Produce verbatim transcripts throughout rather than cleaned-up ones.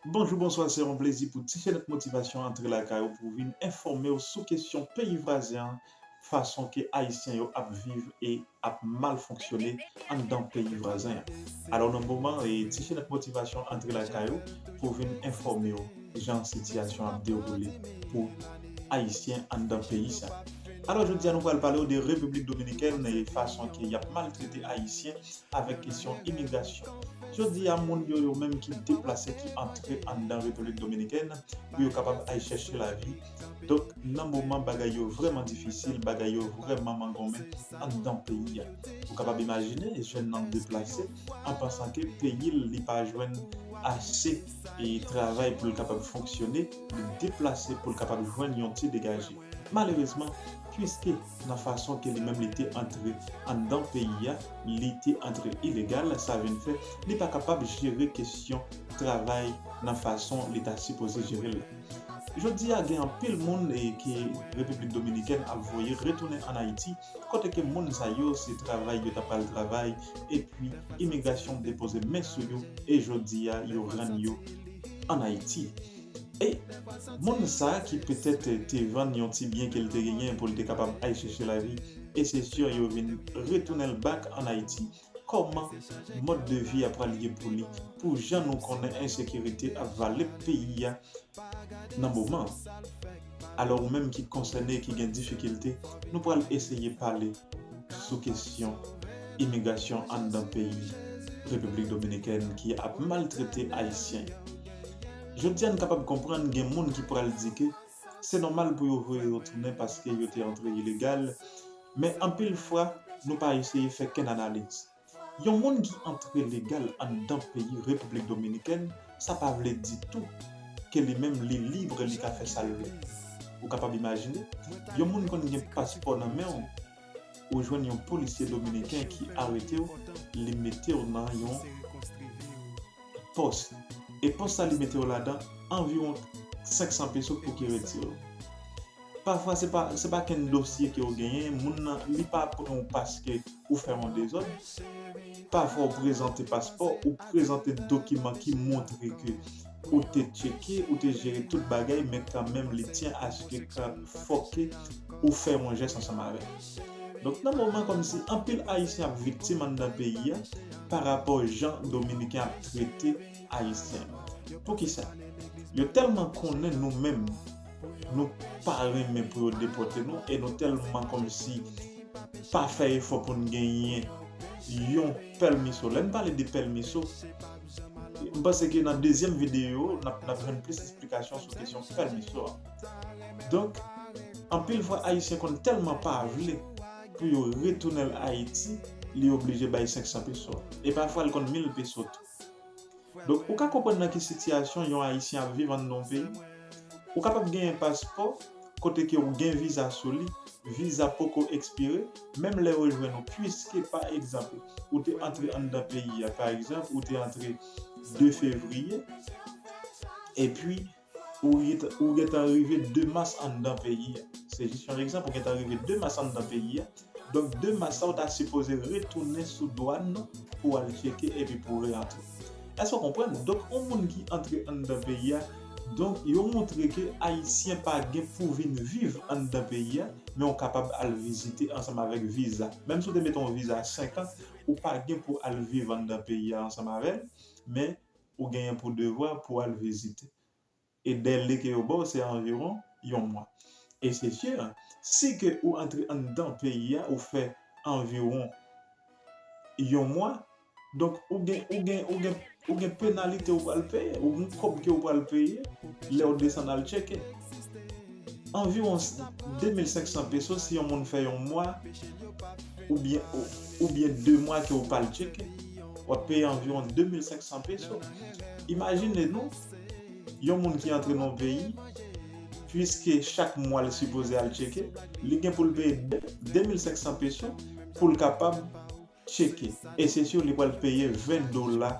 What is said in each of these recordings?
Bonjou, bonswa, se yon plezi pou Ti Chenèt Motivasyon antre lakay ou pou vin enfòme w sou kesyon peyi vwazen an, fason ke Ayisyen yo ap viv e ap mal fonksyone anndan peyi vwazen an. Alò, nan moman, e, Ti Chenèt Motivasyon antre lakay ou pou vin enfòme w jan sitiyasyon ap dewoule pou Ayisyen anndan peyi sa. Alò, jodi a, nou pral pale w de Repiblik Dominikèn e fason ke y ap maltrete Ayisyen avèk kesyon imigrasyon. Jodi a, moun yo, yo menm ki deplase, ki antre anndan Repiblik Dominikèn, pou yo kapab al chèche lavi. Donk, nan moman bagay yo vrèman difisil, bagay yo vrèman mangonmen anndan peyi a. Ou kapab imajine, jèn nan deplase, an pansan ke peyi l, li pa jwenn ase e travay pou l kapab fonksyone, li deplase pou l kapab jwenn yon ti degaje. Malerezman, piske nan fason ke li menm li te antre anndan peyi a, li te antre ilegal, sa vin fè li pa kapab jere kesyon travay nan fason li ta sipoze jere l la. Jodi a, gen anpil moun, e, ke Repiblik Dominikèn ap voye retounen ann Ayiti, kote ke moun sa yo se travay yo ta pral travay, epi imigrasyon depoze men sou yo, e jodi a, yo rann yo ann Ayiti. E moun sa ki petèt te vann yon ti byen ke l te genyen pou l te kapab al chèche lavi, e se si yo vin retounen l back ann Ayiti, kòman mòd de vi a pral ye pou li, pou jan nou konnen ensekirite ap vale peyi a nan moman an. Alò, ou menm ki konsène, ki gen difikilte, nou pral eseye pale sou kesyon imigrasyon anndan peyi Repiblik Dominikèn ki ap maltrete Ayisyen yo. Jodi a, n kapab konprann gen moun ki pral di ke se nòmal pou yo voye yo tounen paske yo te antre ilegal, men anpil fwa, nou pa eseye fè kenn analiz. Yon moun ki antre legal anndan peyi Repiblik Dominikèn, sa pa vle ditou ke li menm li lib, li ka fè sa l vle. Ou kapab imajine, yon moun konn gen paspò nan men w, ou jwenn yon polisye dominiken ki arete w, li mete w nan yon pòs. E pòs sa li mete w ladan, anviwon senk san peso pou ki retire w. Pafwa, se pa, se pa kenn dosye ke w genyen, moun nan, li pa pran w paske ou fè yon dezòd. Pafwa, ou prezante paspò, ou prezante dokiman ki montre ke ou te tcheke, ou te jere tout bagay, men kanmenm, li tyen aske ka, fòke ou fè yon jès ansanm avè l. Donk, nan moman kòmsi anpil Ayisyen ap viktim anndan peyi a, pa rapò jan Dominiken ap trete Ayisyen. Poukisa? Yo tèlman konnen nou menm, nou pa renmen pou yo depòte nou, e nou tèlman kòmsi pa fè efò pou n genyen yon pèmiso. Lè n pale de pèmiso, m panse ke nan dezyèm videyo, n ap, n ap jwenn plis esplikasyon sou kesyon pèmiso a. Donk, anpil fwa, Ayisyen konn tèlman pa vle pou yo retounen l Ayiti, li oblije bay senk san peso. E pafwa, l konn mil peso tou. Donk, ou ka konprann nan ki sitiyasyon yon Ayisyen ap viv anndan yon peyi. Ou kapab genyen paspò, kote ke ou gen viza sou li, viza poko ekspire, menm lè yo jwenn ou, piske, pa egzanp, ou te antre anndan peyi a, pa egzanp, ou te antre de fevriye, epi ou ret-, ou gentan rive de mas anndan peyi a. Se jis yon egzanp, ou gentan rive de mas anndan peyi a. Donk, de mas sa, ou ta sipoze retounen sou dwàn pou w al tcheke epi pou w rerantre. Èske w konprann? Donk, yon moun ki antre anndan peyi a, donk, yo montre ke Ayisyen pa gen pou vin viv anndan peyi a, men w kapab al vizite ansanm avèk viza. Menm si w te mete yon viza senk an, ou pa gen pou al viv anndan peyi a ansanm avè l, men ou genyen pou devwa pou al vizite. E dèle ke yo ba w, se anviwon yon mwa. E se si, si ke ou antre anndan peyi a, ou fè anviwon yon mwa, donk ou gen, ou gen, ou gen, ou gen penalite ou pral peye, ou gen kòb ke ou pral peye lè w desann al tcheke. Anviwon de mil senk san peso si yon moun fè yon mwa, oubyen, ou, oubyen de mwa ke ou pa al tcheke, w ap peye anviwon de mil senk san peso. Imajine nou, yon moun ki antre nan yon peyi, piske chak mwa l sipoze al tcheke, li gen pou l peye de, de mil senk san peso pou l kapab tcheke. E se si li pral peye ven dola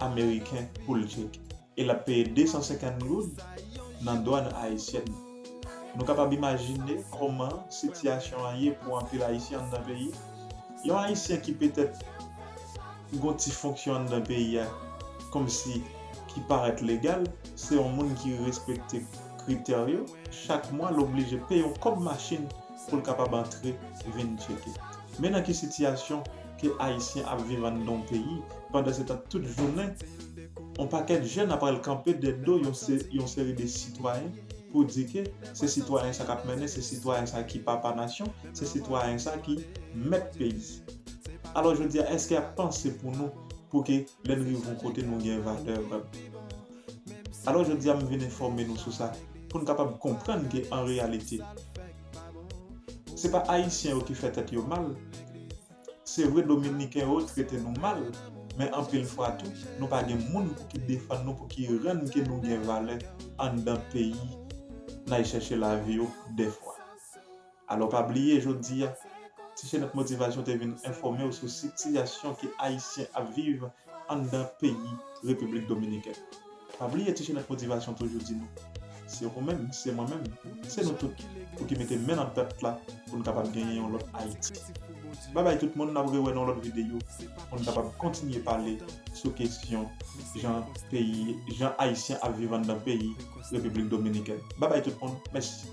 ameriken pou l tcheke. E l ap peye de san senkant goud nan dwàn ayisyèn. Nou kapab imajine kòman sitiyasyon an ye pou anpil Ayisyen anndan peyi. Yon Ayisyen ki petèt gon ti fonksyon anndan peyi a, kòmsi ki ki parèt legal, se yon moun ki respekte kritè yo, chak mwa l oblije peye yon kòb machin pou l kapab antre vin tcheke. Men nan ki sitiyasyon ke Ayisyen ap viv anndan yon peyi, pandan se tan tout jounen, yon pakèt jèn ap al kanpe dèyè do yon se- yon seri de sitwayen pou di ke se sitwayen sa k ap mennen, se sitwayen sa ki papa nasyon, se sitwayen sa ki mèt peyi. Alò jodi a, èske y ap panse pou nou pou ke lè n rive yon kote nou gen valè vrèman? Alò jodi a m vin enfòme nou sou sa pou n kapab konprann ke an reyalite, se pa Ayisyen yo ki fè tèt yo mal. Se vre Dominiken yo trete nou mal, men anpil fwa tou, nou pa gen moun pou ki defann nou, pou ki rann ke nou gen valè anndan peyi n al chèche lavi yo dèfwa. Alò pa bliye jodi a, Ti Chenèt Motivasyon te vin enfòme w sou sitiyasyon ke Ayisyen ap viv anndan peyi Repiblik Dominikèn. Pa bliye Ti Chenèt Motivasyon toujou di nou, se ou menm, se mwen menm, se nou tout pou ki mete men nan pèt la pou n kapab genyen yon lòt Ayiti. Babay tout moun, n ap rewè nan yon lòt videyo pou n kapab kontinye pale sou kesyon jan peyi, jan Ayisyen ap viv anndan peyi Repiblik Dominikèn. Babay tout moun, mèsi.